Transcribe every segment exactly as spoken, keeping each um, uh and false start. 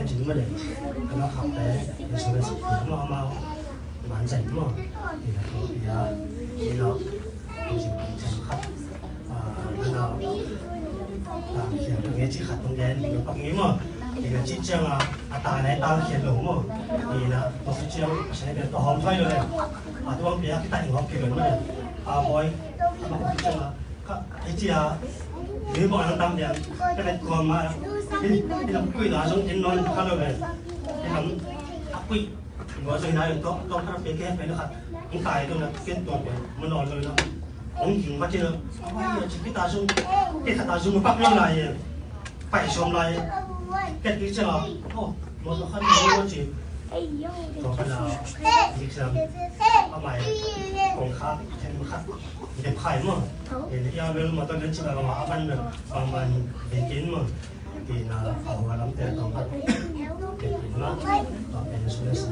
Cin mah le, ka na khakte, insurance mah amau man zai mah, ina ko ia, ina ko zing cin khat, ina tang khial nge ci khat tong den, ina pak ngi mah, ina ci ciang a, a ta le tang khial lo mah, ina ko ci ciang, a sai den ko hom thoi lo le, a tuang pia kita ing hom khial lo mah le, a boy, a ko ci ciang a, Ka, hei cia, hei bawh nang tam diam, ka let kuam mah, hei, hei lam kuih la zong in nawn kha lo ve. Hei lam, a kuih, hei bawh zong in nawn kha lo ve, hei lam, a kuih, hong tai lo na, ken tuan ve, ma nawn lo na. Hong ging ma ci lo, a wai, a ci kita zong, kita zong pak lo lai ye. Pai sawm lai, ket ding ciang a, oh, mawtaw khat ding maw ci. Tua khan a, dik siam, a mai, kong kha, then khat, dep khai maw. Then ia bel mawtaw den ci bang a ban bel, bang ban, ding kin maw. Ina, a hua lam te tawng khat, dep kin maw. Tua pen su le sa.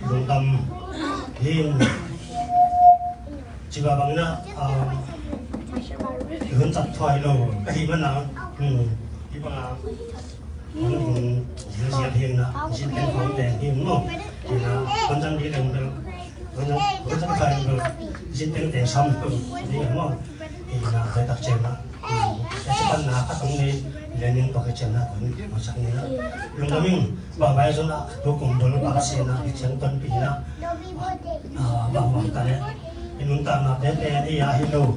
Lungdam hin. Ciba bang na, ah, hun cat thuai lo ka hi mana, hmm, hi bang a, hun, hun, hun ziat hi na, zin teng khong teng hi mo. Hi na, hun zang di leng bel, hun zang, hun zang khai bel, zin teng teng sam lo, di mo. Hi na, hoi tak cem na, hmm, ka ci pan na ka tong ni, len ning to ka cem na, hun, hun sak ni na. Lungdam ing, ba bai zon a, tu kum bol ba ka si na, hi cem ton pi na. Ah, bang bang ta le. I nuntakna tete i a hi lo.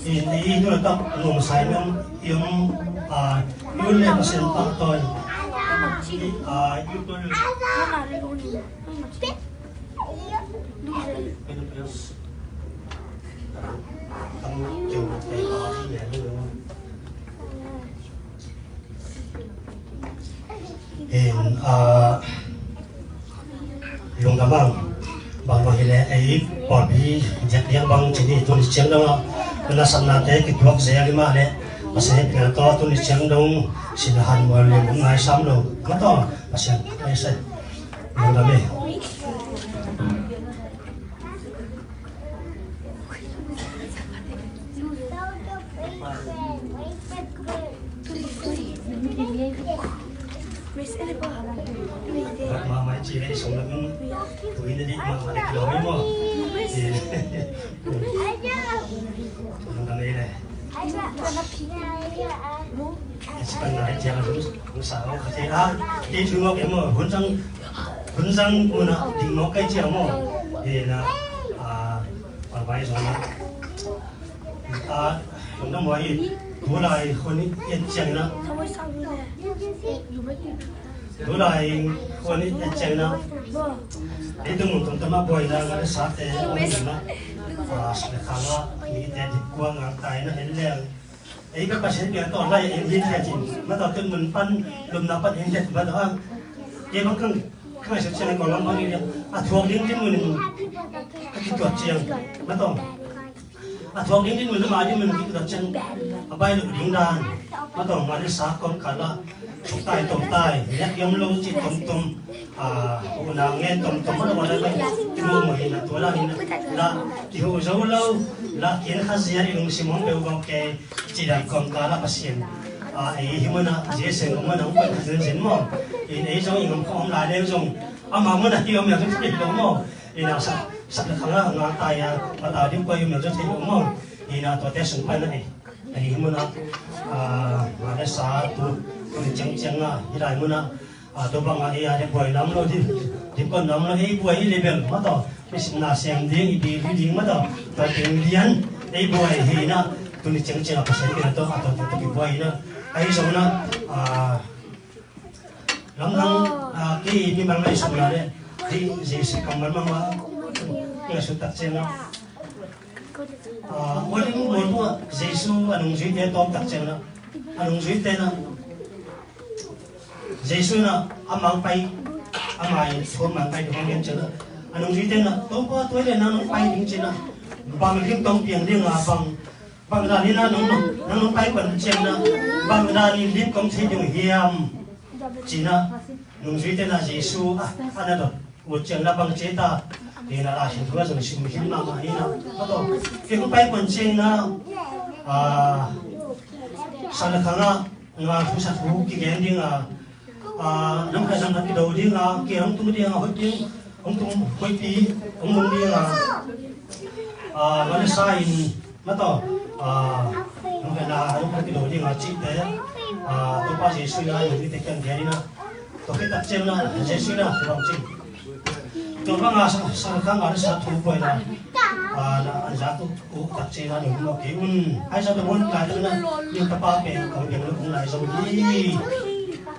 I, i, i nuntak nuam sai nuam i om, ah, i un le Pasian pahtawi. I, ah, i un le Hin, ah, lungdam ang. Bang bang hi le ei pawlpi diak diak bang cini tuni ciang dong ah. Na sapnate kituak zel i mah le. Pasian hehpihna tawh tuni ciang dong sin a han mual le mun ngai sam lo. Mah tawh Pasian hehpihna. Lungdam e. Mama ci lei song lam tui na di mama dek lo mo. Lungdam e le. Sipan na i ciang a lung sa lo ka ci a. Di thu ngok e mo. Hun sang, hun sang mun a ding ngok kai ciang mo. Hi na, ah, Pangbai zong na. Ah, lungdam huai. Tulai hun i et ciang na. Tulai khua ni et ciang na. Ei tung mun tung tama buai na nga le sa te ong na. Ah, sa le khang a mi te dip kua ngal tai na en leng. Ei ka Pasian piang tawh lai en hin le cin. Ma tawh tun mun pan lum na pan en le ma tawh a. Ei bang kang kang sa ciang ko lam bang ni a thuak ding tin mun. A ki tuat ciang ma tawh. A thuak ding dinmun, a ma dinmun kik dot ciang a bai lo ding dan. Ma tawh ma le sa kawmkal ah suktai tomtai, nek yom lo ci tomtom. A, una ngen tomtom, ma lo ma le bai lo mo hi na tua la hi na. La, i hu zo lo, la kian kha zia i lungsim hong beu bang ke, ci dan kawmkal ah Pasian. A, ei hi mun ah, zia seng mun ah, hong pai kha zin zin mo. In ei zong i ngam kha om lai le zong. Ama mun ah hi om ya zong thei lo mo. Ina sa, sa le khang a nga tai a, ma ta ding koi um na zo thei um maw. Ina tuate sung pan a ei. Ei mun a, a, ma le sa tu, tu ni ciang ciang a, hi lai mun a, a, tu bang a, ei a, de buai lam lo di, di kon lam lo, ei buai i le bel, ma tawh, mi sin na sem ding, i bi li ding, ma tawh, tua ding lian, ei buai hi na, tu ni ciang ciang a, Pasian ki na tawh, a, tua, tua, tua ki buai na, ei zong na, a, Lamdang, ah, ki mi bang lai sung la le, di Jesu kammal mama, nga su tak ciang a. Ah, wali mu mo tua, Jesu a nungzuite tawm tak ciang a. A nungzuite na. Jesu na, a mang pai, a mai, thum mang pai, thum mang ciang a. A nungzuite in ah, Topa, tua hi leh nang nong pai ding ci-in ah, bang lim tawh hong piang ding a, bang, bang dan in ah nong, nang nong pai kuan ciangin ah, bang dan in lim kong thei ding uh hiam? Ci-in ah nungzuite in ah Jesu a, a na dot uh ciangin ah bang ci ta, hi-in ah Lai Siangtho ah zong sim khin mahmah hi-in ah, mataw, kei kong pai kuan ciangin ah, a, sang le khang ah, nga thu sa thu kigen ding a, a, nam khat nam khat kido ding a, kiang hong tung ding a, hoih ding, hong tung, hoihpi hong tung ding a, a, nga le sa in, mataw, a, nam khat nam khat kido ding a, cihte, a, Topa Jesu in ah, hong dite kiang gen in ah, tua khit tak ciang in ah, Jesu in ah, tua bang ci. Tua bang a sang, sang khang a le sa thu buaina, a, na, an za tu, uh, tak ciang a nung mawk kei un. Ahi zong tua bang lai tak na, ning tapa pen kong piang lo kong lai zong hi.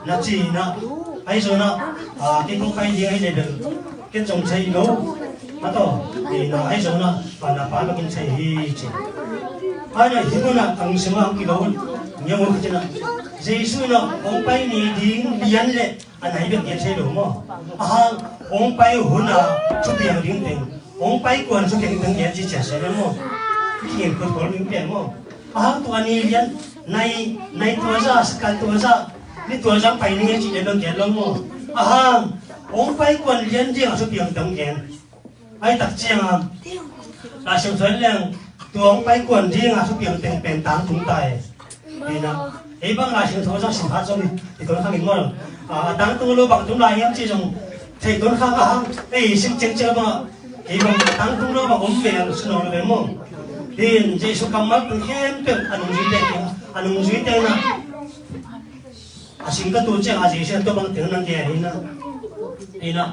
Na ci na, ahi zong na, a, kei kong pai ding ahi le bel, ken zong thei lo. Mataw, hi na, ahi zong na, pa na pa bek in thei hi ci. Ahi na, hi mun a kang sim a kilo, ngiau ci na. Jesu na, kong pai ni ding lian le, a nai bek gen thei lo maw? A hang, hong pai hun a thupiang ding teng, hong pai kuan thupiang ding teng gen ci ciang se maw? Kingen khut khol ding pian maw? A hang, tua ni lian, nai, nai tua za, sakal tua za, ni tua za pai ni ci lian dong gen lo maw? A hang, hong pai kuan lian ding a thupiang dong gen. Ahi tak ciang a, Lai Siangtho en leng, tua hong pai kuan ding a thupiang teng pen tangtung ta e. Hi na, ei bang Lai Siangtho zong sim hat zong hi, hi ton khang in maw. A, a tangtung lo bang tung lai hiam ci zong, thei ton khang a hang, ei sim ciang ciang bang a, ei bang tangtung lo bang om ve a, suno lo ve maw. Hi in, Jesu kammal tung khempeuh, a nungzuite, a nungzuite na. A sing ka tu ciang a Jesu in tua bang teng nang gen hi na. Hi na.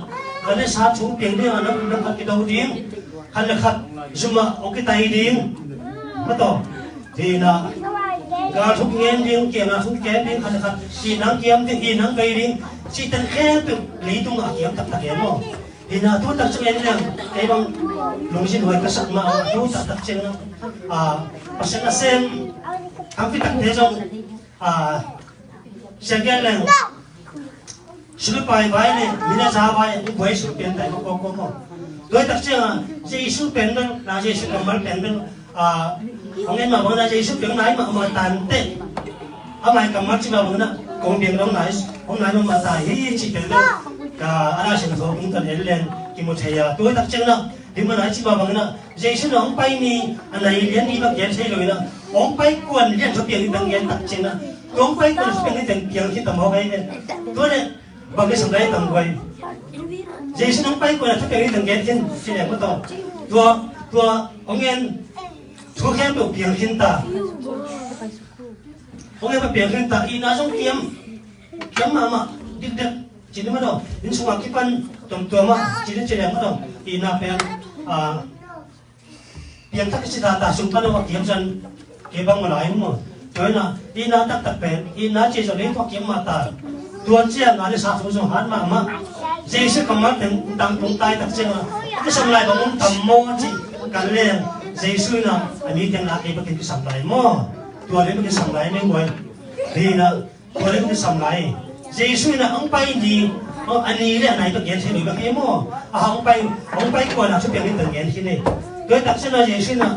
Khat le sa thu piang ding a, nam, nam khat kido ding. Khat le khat zum ah hong kitai ding. Mataw. Hi na. Gal thu kingen ding, kiang a thu kiam ding, khat le khat. Hi nang kiam ding, hi nang bei ding. Cihte khempeuh leitung a kiam taktak e maw. Hi na, tu tak ciang en leng, kei bang lungsim huai ka sak mah, tu taktak ciang na. A, Pasian nasem tampi takte zong, a, Siangtho leng, sulupai vai le, mina za vai, i buai sul pian tai ko ko mo. Tua tak ciang a, Jesu pen bel, na Jesu kammal pen bel, a, hong en mah bang na Jesu pen nai mah mah tante. Amah i kammal ci mah bang na, kong biang dong nai, hong nai mah mah ta hi ci pen bel. Ka, a na sin ko kong kan en len, kimu thei a. Tua tak ciang na, Ding mana ci mah bangin ah, Jesu in ah hong pai ni, a nai lian ding bang gen thei lo in ah, hong pai kuan lian thupiang ding bang gen tak ciangin ah, tua hong pai kuan thupiang ding bang piang khin ta mawk ahi ve. Tua leh bang gen sam lai tang guai. Jesu in hong pai kuan a thupiang ding bang gen khin ci leng maw, tua, tua hong en thu khempeuh piang khin ta. Hong en piang khin ta, itna zong kiam, kiam mahmah dikdek. Ci ni maw, inn sungah kipan tuamtuam ah, ci ni ci leng maw, itna pen, ah, piangthak kici ta ta, sung pan a kiam san kei bang maw lai maw. Tua in ah, itna taktak pen, itna ci zong lei tua kiam mah ta. Tua ciang a le sa thu zong hat mahmah. Jesu kammal teng tangtung tai tak ciang a, kisam lai bang om tam maw ci kan leng, Jesu in ah, a mi teng lak kei bek in kisam lai maw. Tua lei bek kisam lai mei guai. Hi in ah, Tua leh kisam lai. Jesu in ah hong pai ni, a ni le a nai bek gen thei lo bek hi maw. A hong pai, hong pai kuan a thupiang ding bang gen khin e. Tua tak ciang a Jesu in ah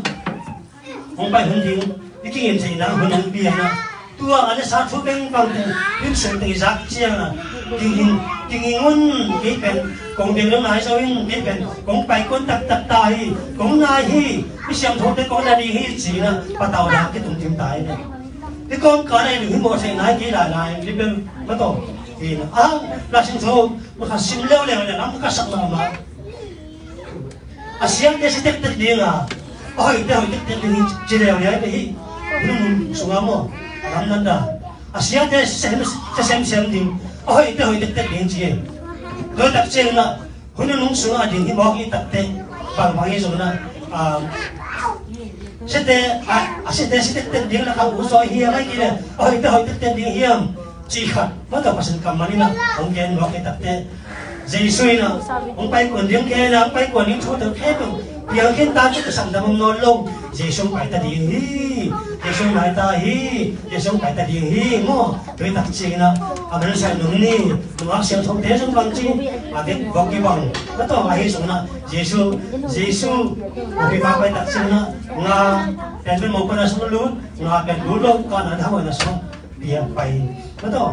hong pai hun ding, i kingen theihna hun hong pia in ah. Tua a le sa thu beng bang teng, inn sung teng i zak ciang a. Kinging, kinging un, kei pen kong biang lo nai zo in, kei pen kong pai kuan taktak ta hi, kong nai hi, i siangthote kong na ding hi ci in ah, patau dah kitung tim ta hi. Hi kawmkal ah i lung hi mawh theih nai kei lailai, Bible mataw. Hi na, a, Lai Siangtho, maka sim leuleu le, lam ka sak mahmah. A siate si tektek ding a, a hoihte hoih tektek ding ci leuleu hi. Hi nung sungah maw, a lam nan dah. A siate si sem, si semsem ding, a hoihte hoih tektek ding ci. Tua tak ciang na, Hun nunung sungah a ding hi mawk i takte, bangbang hi zong na, um, siate, a, a siate si tektek ding lakah uh zaw hi hiam, ahih kei leh a hoihte hoih tektek ding hiam, cih khat mataw Pasian kammal in ah hong gen mawk i takte. Jesu in ah hong pai kuan ding, gen a hong pai kuan ding thu tawh khempeuh Piang khin ta, tua kisam dam om nawn lo. Jesu pai ta ding hi. Jesu nai ta hi. Jesu pai ta ding hi maw. Tua hi tak ciangin ah, a man sai nung ni, nungak siangthote zong bang ci, a tek bawk kibang. Tua tawh ahi zongin ah Jesu, Jesu, a pi pa pai tak ciangin ah, nga pen pen mo pana sung lut, nga pen lut lo, ka na dam na sung piang pai. Tua tawh,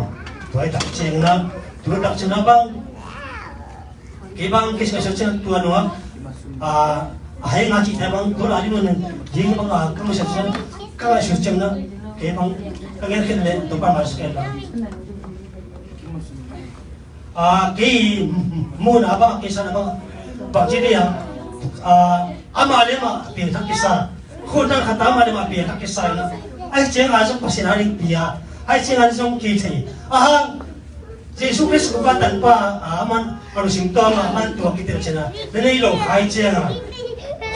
tua hi tak ciangin ah, tua hi tak ciangin ah bang, kei bang kei sung ciang tua nungak, a, a hai nga cih te bang, tua la ding nun, ding bang a, ka mu sung ciang, ka ngai sung ciang na, kei bang, ka ngen khen le, tua pa ma sung ciang na. A, kei mun a bang, kei san a bang, bang ci dia, a, ama le ama piangthak kisa. Khutna khat a ama le ama piangthak kisa ina. Ahi ciangin zong Pasian a ding pia. Ahi ciangin zong kei thei. A hang, Jesu Khrist Topa Tanpa, a, aman, a lungsim tawh amah man tua kitel cihna. Na nei lo khai ciangin.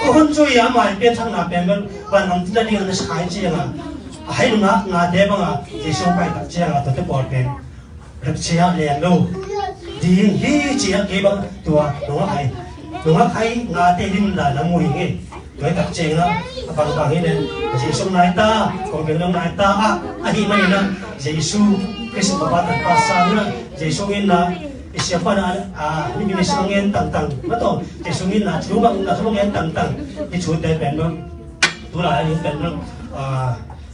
Khuahun cu i ama i pianthakna pen bel, vanlam tina ding na sa khai ciangin. A hai nungak ngate bang a, Jesu pai tak ciangin, tuate pawl pen. Rak cia lian lo. Ding hi cia kei bang tua nungak hai. Nungak hai ngate lim la na mu hi nge. Tua hi tak ciangin a bangbang hi nen. Jesu nai ta, kong beng dong nai ta, a, ahi manin a. Jesu Khrist Topa Tanpa sang na. Jesu in na, i siapa na, a, ni min i sang ngen tangtang. Ma tawh, Jesu in na, thu bang na, thu bang ngen tangtang. I thu te pen bang. Tu lai a ning pen bang. A,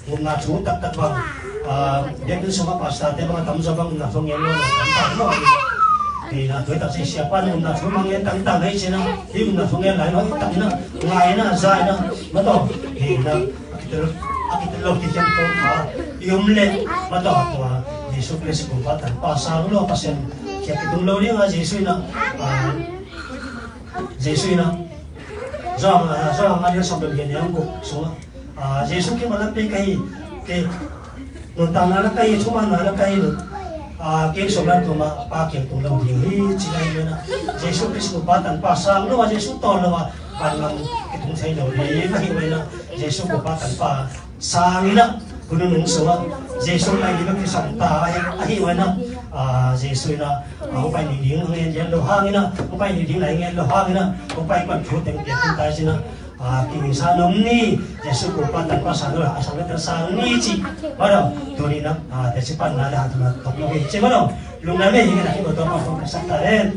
Ngumna thu taktak bang, a, biakinn sungah pastor te bang a tamzaw bang ngumna thu ngen lo, a tamzaw bang a. Hi na, tua hi tak ciang siapa na ngumna thu bang ngen tangtang hi ci na, hi ngumna thu ngen lai lo, hi tak na, ngai na, zai na, ma tawh, hi na, a kitel, a kitel lo kician ko, a, i um le, ma tawh, tua, Jesu Khrist Topa Tanpa sang lo, Pasian, kia kitung lo ding a, Jesu in a, a, Jesu in a, Johan, a, Johan a lian sawm le giat, a lian guk sungah, a, Jesu kiang mah lam pei ka hi, kei nuntakna la ka hi, thumanna la ka hi, a, kei sawm la tua mah Pa kiang tung lo ding hi, ci lai mena. Jesu Khrist Topa Tanpa sang lo a, Jesu tawn lo a, vanlam kitung thei lo ding hi, ka hi mena. Jesu Topa Tanpa sang ina, hun nunung sungah, Jesu lai ding kisam ta, ahi, ahi mena. A, Jesu ina, a, hong pai ni ding, hong en lo hang ina, hong pai ni ding lai ngen lo hang ina, hong pai kuan thu teng piak tung tai cina. A, kingsa nong ni, Jesu Topa Tanpa sang lo, a sang lo sang ni ci. Mano, tuni na, a, te ci pan na le ha tuna tok lo ci mano. Lungna me hi na ki mo to pa fong ka sak ta len.